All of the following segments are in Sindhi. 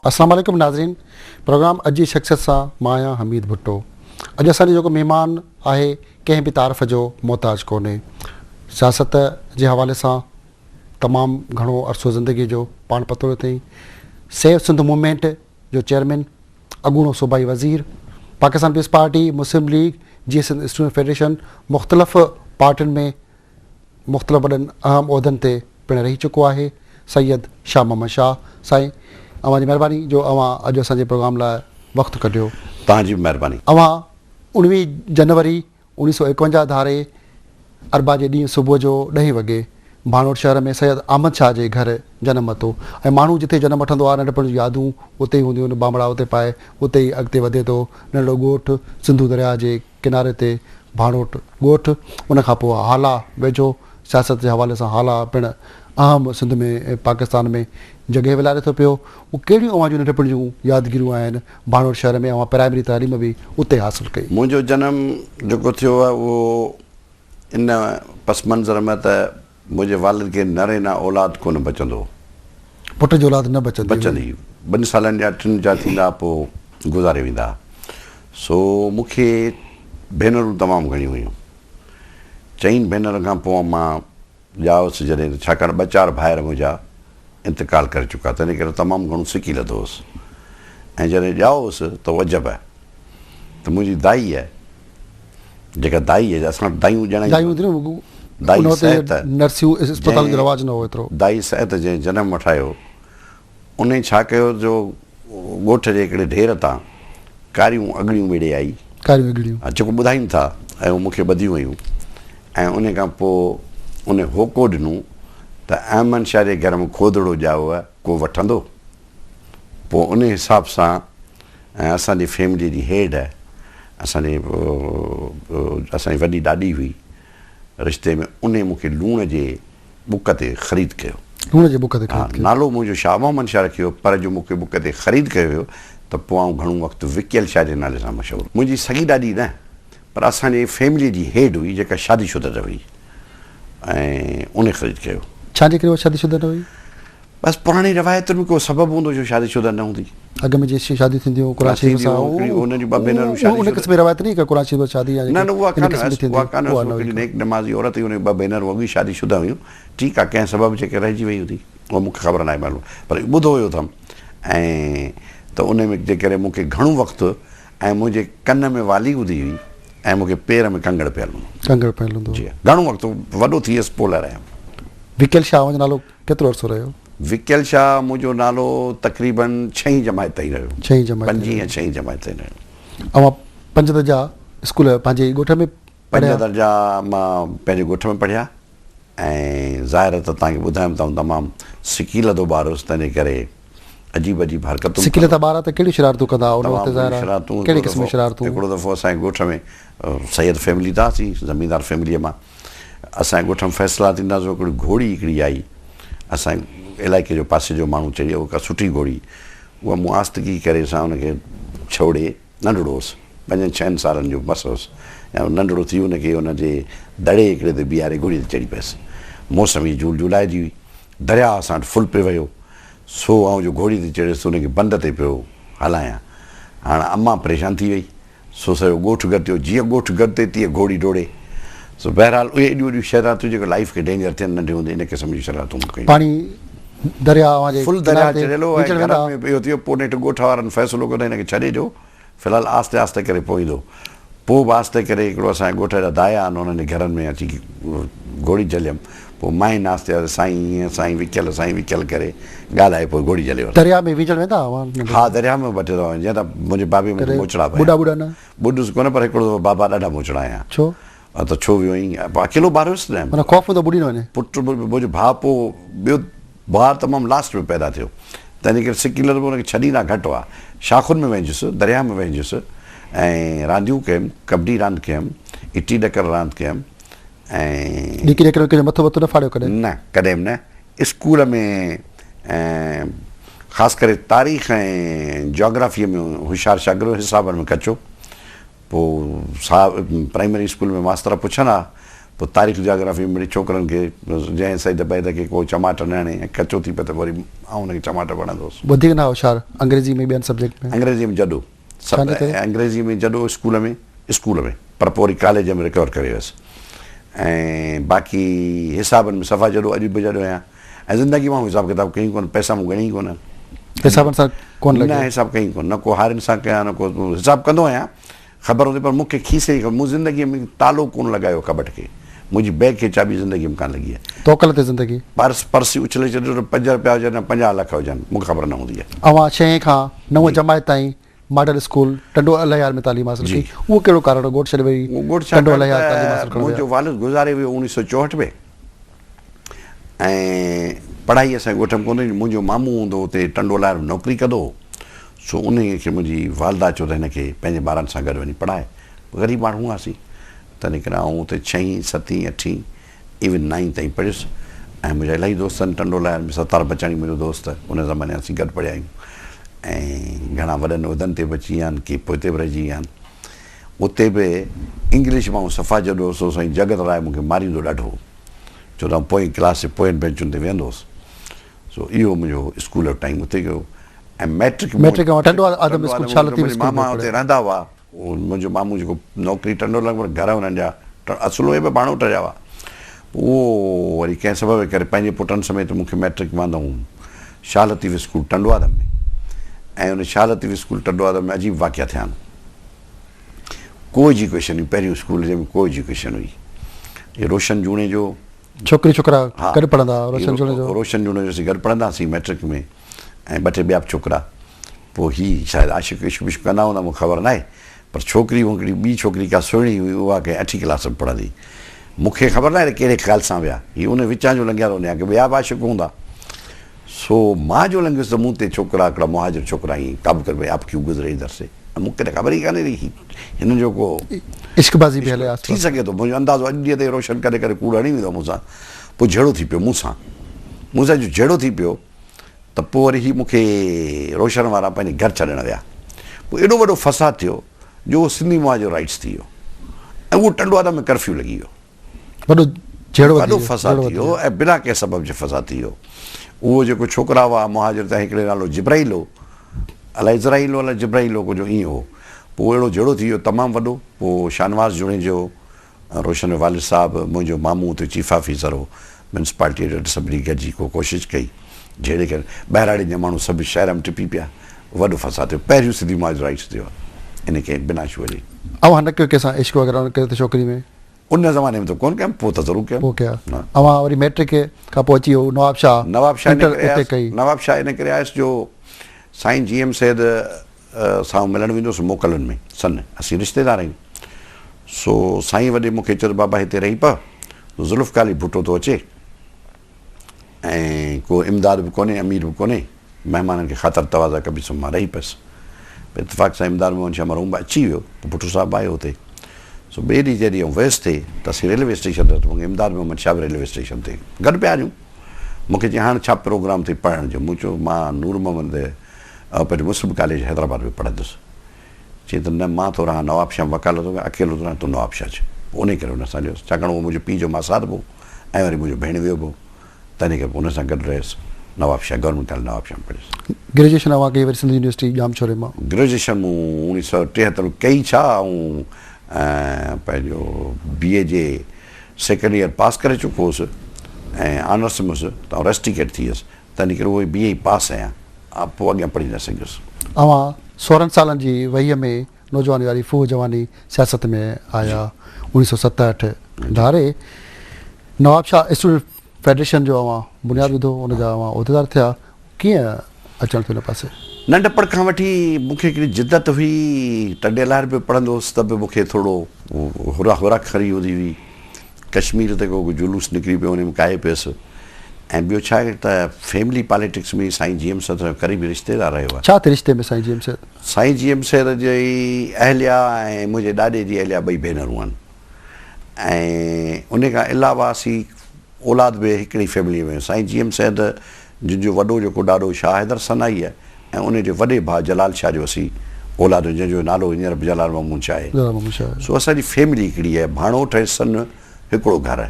السلام عليڪم ناظرين پروگرام اڄ جي شخصيت سان مان آهيان حميد ڀٽو اڄ اسان جو جيڪو مهمان آهي ڪنهن به تعارف جو محتاج ڪونهي سياست جي حوالي سان تمام گهڻو عرصو زندگي جو پاڻ پتوڙيو اٿئي سيو سنڌ موومينٽ جو چيئرمين اڳوڻو صوبائي وزير پاڪستان پيپلز پارٽي مسلم ليگ جي سنڌ اسٽوڊنٽ فيڊريشن مختلف پارٽين ۾ مختلف وڏن اهم عهدن تي پڻ رهي چڪو آهي سيد شاهه محمد شاهه سائين اوهان جي مهرباني جو اوهان اڄ اسان جي پروگرام لاء وقت ڪڍيو. توهان جي به مهرباني. اوهان 19 جنوري 1951 ڌاري اربع جي ڏينهن صبح جو ڏهين وڳي ڀاڻوٺ شهر ۾ سيد احمد شاهه جي گهر جنم ورتو ۽ ماڻهو جتي جنم وٺندو آهي ننڍپڻ جون يادون اتي ئي هونديون آهن بانبڙا اتي پائي اتي ئي اڳتي وڌي ٿو ننڍڙو ڳوٺ سنڌو درياهه جي ڪناري تي ڀاڻوٽ ڳوٺ، ان کان پوء هالا ويجهو سياست جي حوالي سان هالا پڻ اهم سنڌ ۾ ۽ پاڪستان ۾ جڳهه ولاري ٿو پيو. اهي ڪهڙيون اوهان جون ننڍپڻ جون يادگيريون آهن ڀاڻوٽ شهر ۾ اوهان پرائمري تعليم به اتي حاصل ڪئي. منهنجو جنم جيڪو ٿيو آهي اهو ان پس منظر ۾ ته منهنجي والد کي نرينا اولاد ڪونه بچندو هو. پٽ جي اولاد نه بچندي هئي. بچندي ٻن سالن جا ٽن جا ٿيندا پوء گذاري ويندا ها. سو مون کي ڀينرون تمام گهڻيون هيون. چئن ڀينرن کان پوء مان ڄائس جڏهن ته ڇاڪاڻ ٻه چار ڀائر منهنجا انتقال ڪري چڪا تنهن ڪري تمام گهڻو سڪي لڌو هوس ۽ جڏهن ڄائو هوس ته عجب ته منهنجي دائيء جيڪا دائي آهي اسان وٽ دايون ڄڻ دايون هونديون نه دائي صحت نرسيون اسپتال جو رواج نه هو ايترو دائي صحت جنهن جنم وٺايو انهي ڇا ڪيو جو ڳوٺ جي هڪڙي ڍير تان ڪاريون اڳڙيون ميڙي آئي ڪاريون اڳڙيون ها جيڪو ٻڌائين ٿا ۽ اهو مون کي ٻڌيون ويون ۽ انهي کان پوء انهي هوڪو ڏنو ته احمد شاهه جي گهر ۾ کودڙو ڄائو آهي ڪو وٺندو پوء انهي حساب سان ۽ اسان جي فيمليء جي هيڊ اسان جي اسان جي وڏي ڏاڏي هئي رشتي ۾ انهي مون کي لوڻ جي ٻڪ تي خريد ڪيو. لوڻ جي ٻڪ تي خريد ڪيو. نالو منهنجو شاهه محمد شاهه رکيو ويو پر جو مون کي ٻڪ تي خريد ڪيو ويو ته پوء آئون گهڻو وقت وڪيل شاهه جي نالي سان مشهور. منهنجي سڳي ڏاڏي نه پر اسان جي فيمليء جي هيڊ هئي جيڪا شادي شده نه هئي ۽ انهي خريد ڪيو. ڇا جي ڪري اها شادي شده نه هئي؟ بس پراڻي روايتن ۾ ڪو سبب هوندو جو شادي شده نه هوندي. اڳ ۾ جيئن شاديون ٿينديون هيون قرآن شريف سان ان جون ٻه ڀينرون شادي ان قسم جي روايت نه هئي قرآن شريف سان شادي يا نه نه اها ڪانه هئس اها ڪانه هئس هڪڙي نيڪ نمازي عورت هئي ان جون ٻه ڀينرون اڳ ئي شادي شده هيون ٺيڪ آهي ڪنهن سبب جي ڪري رهجي وئي هوندي اها مون کي خبر ناهي معلوم پر اهو ٻڌو هيو اٿم ۽ ته ان ۾ جي ڪري مون کي گهڻو وقت ۽ منهنجي ڪن ۾ والي هوندي هئي ۽ مون کي پير ۾ ڪنگڻ پيل هوندو ڪنگڻ پيل هوندو جي گهڻو وقت وڏو ٿي ويس پوء لهرايم. وڪيل شاهه جو نالو ڪيترو عرصو رهيو؟ وڪيل شاهه منهنجو نالو تقريباً ڇهين جماعت تائين رهيو. ڇهين جماعت تائين. پنجين يا ڇهين جماعت تائين رهيو. اوهان پنج درجا اسڪول پنهنجي ڳوٺ ۾ پڙهيا؟ پنج درجا مان پنهنجي ڳوٺ ۾ پڙهيا ۽ ظاهر آهي ته توهان کي ٻڌايم ته آئون تمام سڪيلڌو ٻار هوس تنهنجي ڪري عجيب عجيب حرڪتون به سڪيلڌا ٻار ته ڪهڙيون شرارتون ڪندا هئا ان وقت ظاهر آهي ڪهڙي قسم جون شرارتون؟ هڪڙو دفعو اسان جي ڳوٺ ۾ سيد فيملي ته هئاسين زميندار فيمليء مان اسان جي ڳوٺ ۾ فيصلا ٿيندا سو هڪڙي گهوڙي هڪڙي آئي اسان جي علائقي جو پاسي جو ماڻهو چئي اها ڪا سٺي گهوڙي اها مون آستگي ڪري سان ان کي ڇوڙي ننڍڙو هوس پنجن ڇهن سالن جو مس هوس يا ننڍڙو ٿي ان کي ان جي دڙي هڪڙي تي بيهاري گهوڙي تي چڙهي پيس موسم هئي جون جولاء جي هئي درياء اسان وٽ فل پئي وهيو سو آئون جو گهوڙي تي چڙهيس ان کي بند تي پيو هلايان هاڻ امان پريشان ٿي وئي سو سڄو ڳوٺ گڏ ٿيو، جيئن ڳوٺ گڏ ٿئي تيئن گهوڙي ڊوڙي. سو بهرحال اهي ايڏيون وڏيون شرارتون جيڪي لائيف کي ڊينجر ٿين ننڍي هوندي ان قسم جون شرارتون مون ڪيون. پاڻي درياء اوهان جي فل درياء چڙهيل هو ۽ گهرن ۾ به اهو ٿي ويو پوء نيٺ ڳوٺ وارن فيصلو ڪيو ته هن کي ڇڏي ڏيو في الحال آهستي آهستي ڪري پوء ايندو. پوء به آهستي ڪري هڪڙو اسان جي ڳوٺ جا دايا آهن انهن جي گهرن ۾ اچي گهوڙي جهليم. پوء مائين آهستي آهستي سائين ائين سائين وڪيل سائين وڪيل ڪري ڳالهائي پوء گهوڙي جهلي ورتم. درياء ۾ وينجهڻ ويندا هئا اوهان ننڍي ها درياء ۾ ٻه ٽي دفعا جيئن ته منهنجي بابي مون کي موچڙا به ٻڏا ٻڏا نه؟ ٻڏس ڪونه پر هڪڙو دفعو بابا ڏاڍا موچڙا هنيا. ڇو؟ ته ڇو ويو آهين؟ اڪيلو ٻار هيس نه. معنيٰ خوف هوندو ٻڏي نه وڃي. پٽ به منهنجو ڀاء پوء ٻيو ڀاء تمام لاسٽ ۾ پيدا ٿيو تنهن جي ڪري سڪيلر به ان کي ڇڏيندا گهٽ هئا. شاخن ۾ وهنجيس، درياء ۾ وهنجيس ۽ رانديون ڪيم، ڪٻڊي راند ڪيم، اٽي ڏڪر راند ڪيم ۽. ڏڪي ڏڪر ۾ ڪنهن جو مٿو وٿو نه ڦاڙيو ڪڏهن؟ نه ڪڏهن به نه. اسڪول ۾ خاص ڪري تاريخ ۽ جاگرافيء ۾ هوشيار شاگرد هيس، حسابن ۾ ڪچو. پوء صاحب پرائمري اسڪول ۾ ماستر پڇن ها، پوء تاريخ جاگرافي ۾ مڙئي ڇوڪرن کي جنهن سيد بيد کي ڪو چماٽ نه هڻي ۽ ڪچو ٿي پئي ته وري آئون ان کي چماٽ به هڻندو هوس. وڌيڪ نه هوشيار انگريزي ۾ ٻين سبجيڪٽ ۾. انگريزي ۾ جڏو. ڇا جي ڪري؟ انگريزي ۾ جڏو اسڪول ۾ اسڪول ۾ پر پوء وري ڪاليج ۾ رڪور ڪري ويس ۽ باقي حسابن ۾ صفا جڏو اڄ به جڏو آهيان ۽ زندگي مان حساب ڪتاب ڪيئي ڪونه پئسا مون ڳڻي ئي ڪونه. حسابن سان ڪونه لڳيو؟ نه حساب ڪيئي ڪونه نه ڪو هارين سان ڪيان نه ڪو حساب ڪندو آهيان خبر هوندي پر مون کي کيسي جي خبر مون زندگيء ۾ تالو ڪونه لڳايو ڪٻٽ کي. منهنجي بيگ کي چاٻي زندگيء ۾ ڪانه لڳي آهي. توڪل تي زندگي. پرس پرس اڇلي ڇڏيو ته پنج رپيا هجن يا 50 لک هجن مون کي خبر نه هوندي آهي. اوهان ڇهين کان نون جماعت تائين ماڊل اسڪول ٽنڊو الهيار ۾ تعليم حاصل ڪئي. اهو ڪهڙو ڪارڻ هو ڳوٺ ڇڏي وري ٽنڊو الهيار تعليم حاصل ڪرڻ ويا؟ منهنجو والد گذاري ويو 1964 ۾ ۽ پڙهائي اسان جي ڳوٺ ۾ ڪونه ٿي. منهنجو مامو هوندو هو اتي ٽنڊو الهيار ۾ نوڪري ڪندو هو. سو انهيء کي منهنجي والده چيو ته هن کي پنهنجي ٻارن سان گڏ وڃي پڙهاء. غريب ماڻهو هئاسين، تنهن ڪري آئون اتي ڇهين، ستين، اٺين، ايون نائين تائين پڙهيس ۽ منهنجا الاهي دوست آهن ٽنڊو لهر ۾ ستار بچاڻي منهنجو دوست ان زماني اسين گڏ پڙهيا آهيون ۽ گهڻا وڏن عهدن تي به اچي ويا آهن ڪي پوئتي به رهجي ويا آهن. اتي به انگلش مان آئون صفا جڏو هوس، سائين جڳت راء مون کي ماريندو ڏاڍو هو، ڇو ته آئون پوئين ڪلاس جي پوين بينچن تي ويهندو هوس. سو اهو منهنجو اسڪول جو ٽائيم اتي گيو ۽ مئٽرڪ مئٽرڪ اوهان ٽنڊو آدم اسڪول شاهه لطيف اسڪول ماما اتي رهندا هئا. منهنجو مامو جيڪو نوڪري ٽنڊو لڳ پر گهر انهن جا اصل اهي به ڀاڻوٽ جا هئا. اهو وري ڪنهن سبب جي ڪري پنهنجي پٽن سميت مون کي مئٽرڪ واندائون شاهه لطيف اسڪول ٽنڊو آدم ۾ ۽ ان شاهه لطيف اسڪول ٽنڊو آدم ۾ عجيب واقعا ٿيا آهن. ڪو ايجوڪيشن هئي پهريون اسڪول جنهن ۾ ڪو ايجوڪيشن هئي. روشن جوڻيجو ڇوڪري ڇوڪرا گڏ پڙهندا هئا روشن جوڻيجو. روشن جوڻيجو اسين گڏ پڙهندا هئاسين مئٽرڪ ۾ ۽ ٻه ٽي ٻيا به ڇوڪرا پوء هي شايد عاشق عشق وشق ڪندا هوندا مون کي خبر ناهي پر ڇوڪري هو هڪڙي ٻي ڇوڪري ڪا سهڻي هئي اها ڪنهن اٺين ڪلاس ۾ پڙهندي مون کي خبر ناهي ته ڪهڙي خيال سان ويا هي ان وچان جو لنگهيا ته ان جا ڪي ٻيا به عاشق هوندا سو مان جو لنگهيس ته مون تي ڇوڪرا هڪڙا مهاجر ڇوڪرا ائين قابو ڪري ڀئي آپ ڪيون گذري ادھر سي مون کي ته خبر ئي ڪانهي ته هنن جو ڪو عشق بازي به هلي آس ٿي سگهي ٿو منهنجو اندازو اڄ ڏينهن تائين روشن ڪڏهن ڪڏهن ڪوڙ هڻي ويندو آهي مون سان پوء جهيڙو ٿي پيو مون سان مون سان جو جهيڙو ٿي پيو ته پوء وري هي مون کي روشن وارا پنهنجي گهر ڇڏڻ ويا پوء ايڏو وڏو فساد ٿيو جو اهو سنڌي مهاجر رائٽس ٿي ويو ۽ اهو ٽنڊو آدم ۾ ڪرفيو لڳي ويو وڏو جهيڙو وڏو فساد ٿي ويو ۽ بنا ڪنهن سبب جي فساد ٿي ويو اهو جيڪو ڇوڪرا هئا مهاجر تنهن هڪڙي نالو جبرائيل هو الائي اسرائيل هو الائي جبرائيل هو ڪجهه ائين هو پوء اهڙو جهيڙو ٿي ويو تمام وڏو پوء شاهنواز جوڻيجو روشن جو والد صاحب منهنجو مامو اتي چيف آفيسر هو ميونسپالٽيء جو سڀني گڏجي ڪو ڪوشش ڪئي جهيڙي ڪري ٻهراڙين جا ماڻهو سڀ شهر ۾ ٽپي پيا وڏو فساد ٿيو پهريون سنڌي مهاجر رائٽس ٿيو ان کي بنا شوء جي. اوهان نه ڪيو ڪنهن سان عشق وغيره ان ڪنهن ڇوڪري ۾؟ ان زماني ۾ ته ڪونه ڪيم پوء ته ضرور ڪيم. پوء ڪيا. اوهان وري مئٽرڪ کان پوء اچي نواب شاهه نواب شاهه انٽر اتي ڪئي. نواب شاهه ان ڪري آيس جو سائين جي ايم سيد سان ملڻ ويندو هوس موڪلن ۾ سن اسين رشتيدار آهيون سو سائين وڏي مون کي چيو ته بابا هتي رهي پئه ذوالفقار علي ڀٽو ٿو اچي ۽ ڪو امداد به ڪونهي امير به ڪونهي مهمانن کي خاطر تواضع ڪبي سو مان رهي پيس. اتفاق سان امداد محمد شاهه مرحوم به اچي ويو پوء ڀٽو صاحب به آيو اتي. سو ٻئي ڏينهن جڏهن آئون ويس ٿي ته اسين ريلوي اسٽيشن تي مون کي امداد محمد شاهه به ريلوي اسٽيشن تي گڏ پيا وڃون. مون کي چيائين هاڻ ڇا پروگرام اٿئي پڙهڻ جو؟ مون چيو مان نور محمد پنهنجو مسلم ڪاليج حيدرآباد ۾ پڙهندس. چيائين ته نه مان ٿو رهان نواب شاهه ۾ وڪالت ٿو ڪيان اڪيلو ٿو رهان تون نواب شاهه اچ. پوء انهي ڪري ان سان ويس ڇاڪاڻ اهو منهنجو پيء جو ماسات به هو ۽ وري منهنجو ڀيڻويو به هو. تنهن ڪري پوء ان سان گڏ رهيس. نوابشاهه گورنمينٽ ڪاليج نوابشاهه ۾ پڙهيس. گريجوئيشن اوهان ڪئي وري سنڌ يونيورسٽي ڄامشوري مان. گريجوئيشن مون اوڻيهه سئو ٽيهتر ۾ ڪئي ڇا آئون پنهنجو بي اي جي سيڪنڊ ايئر پاس ڪري چڪو هوس ۽ آنرس ۾ هوس ته آئون رسٽيڪيٽ ٿي ويس تنهن ڪري اهو ئي بي اي پاس آهيان پوء اڳيان پڙهي نه سگهيس. اوهان سورهن سالن جي وهيء ۾ نوجواني واري ڦوهه جواني سياست ۾ آيا. 1967 ڌاري نوابشاهه اسٽوڊنٽ فيڊريشن جو اوهان بنياد وڌو، ان جا اوهان عهديدار ٿيا، ڪيئن اچڻ ٿيو ان پاسي؟ ننڍپڻ کان وٺي مون کي هڪڙي جدت هئي، ٽنڊي الهيار به پڙهندو هوس ته به مون کي ٿورو هورا هورا کري هوندي هئي. ڪشمير تي ڪو جلوس نڪري پيو ان ۾ ڪاهي پيس ۽ ٻيو ڇا آهي ته فيملي پاليٽڪس ۾ سائين جي ايم سيد سان قريبي رشتيدار رهيو آهي. ڇا ٿي رشتي ۾ سائين جي ايم سيد؟ سائين جي ايم سيد جي اهليا ۽ منهنجي ڏاڏي جي اهليا ٻئي ڀينرون آهن ۽ ان کان علاوه اسين اولاد به هڪڙي فيملي ۾ سائين جي ايم سيد جن جو وڏو جيڪو ڏاڏو شاهه حيدر سنائي آهي ۽ ان جي وڏي ڀاء جلال شاهه جو اسين اولاد آهيون جنهن جو نالو هينئر به جلال محمود شاهه آهي. سو اسان جي فيملي هڪڙي آهي ڀاڻوٺ ۽ سن هڪڙو گهر.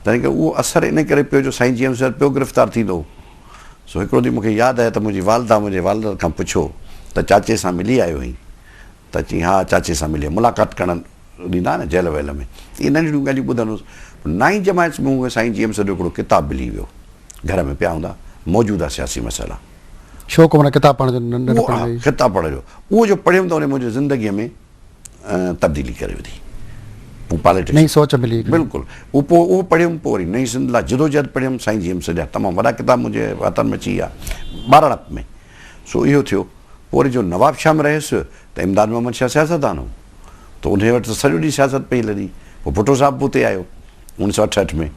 تنهن ڪري اهو اثر ان ڪري پيو جو سائين جي ايم سيد پيو گرفتار ٿيندو هو. سو هڪڙو ڏينهن مون کي ياد آهي ته منهنجي والده منهنجي والد کان پڇيو ته چاچي سان ملي آيو آهين؟ ته چيائين ها چاچي سان ملي آيم. ملاقات ڪرڻ ڏيندا ها نه جيل ويل ۾. اهي ننڍڙيون ڳالهيون ٻڌندو هوس. نائين جماعت ۾ مون کي سائين جي ايم سيد جو هڪڙو ڪتاب ملي ويو. گهر ۾ پيا هوندا موجوده سياسي مسئلا. شوق معنيٰ ڪتاب پڙهڻ جو ننڍپڻ ۾ ئي. ڪتاب پڙهڻ جو. اهو جو پڙهيم ته ان منهنجي زندگيء ۾ تبديلي ڪري وڌي. پوء پاليٽڪس. نئين سوچ ملي هڪڙي. بلڪل. اهو پوء اهو پڙهيم پوء وري نئين سنڌ لاء جدوجهد پڙهيم سائين جي ايم سيد جا تمام وڏا ڪتاب منهنجي هٿن ۾ اچي ويا ٻارڙپ ۾. سو اهو ٿيو. پوء وري جو نواب شاهه ۾ رهيس ته امداد محمد شاهه سياستدان هو ته انهيء وٽ ته سڄو ڏينهن سياست پئي هلندي. پوء ڀٽو صاحب به اتي آيو اوڻيهه سو 68 ۾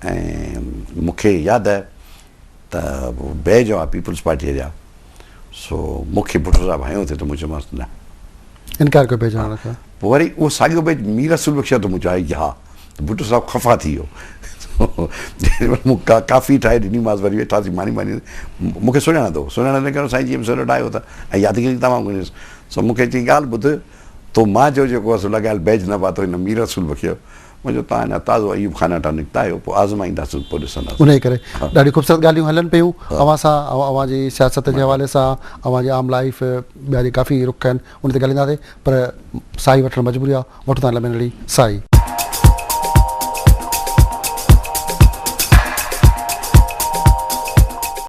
۽ مون کي ياد آهي ته بيج هئا پيپلز پارٽيء جا سو مون کي ڀٽو صاحب هنيو ٿي ته مون چيومانس نه. انڪار ڪيو بيج هڻڻ کان. پوء وري اهو ساڳيو بيج مير رسول بخش ته مون چيو ها ته ڀٽو صاحب خفا ٿي ويو. مون ڪافي ٺاهي ڏنيمانس وري ويٺاسين ماني ماني مون کي سڃاڻندو هو سڃاڻندو ان ڪري سائين جي ايم سيد وٽ آيو ته ۽ يادگيري تمام گهڻي هيس سو مون کي چيائين ڳالهه ٻڌ تو مان جو جيڪو آهي سو لڳايل بيج نه پاتو هن مير رسول بخش مون چيو توهان اڃا تازو ايوب خان وٽان نڪتا آهيو پوء آزمائينداسين پوء ڏسنداسين. انهيء ڪري ڏاڍيون خوبصورت ڳالهيون هلن پيون اوهان سان اوهان جي سياست جي حوالي سان اوهان جي عام لائيف ٻيا جي ڪافي رخ آهن ان تي ڳالهائينداسين پر ساهي وٺڻ مجبوري آهي وٺون ٿا لمحي نڙي ساهي.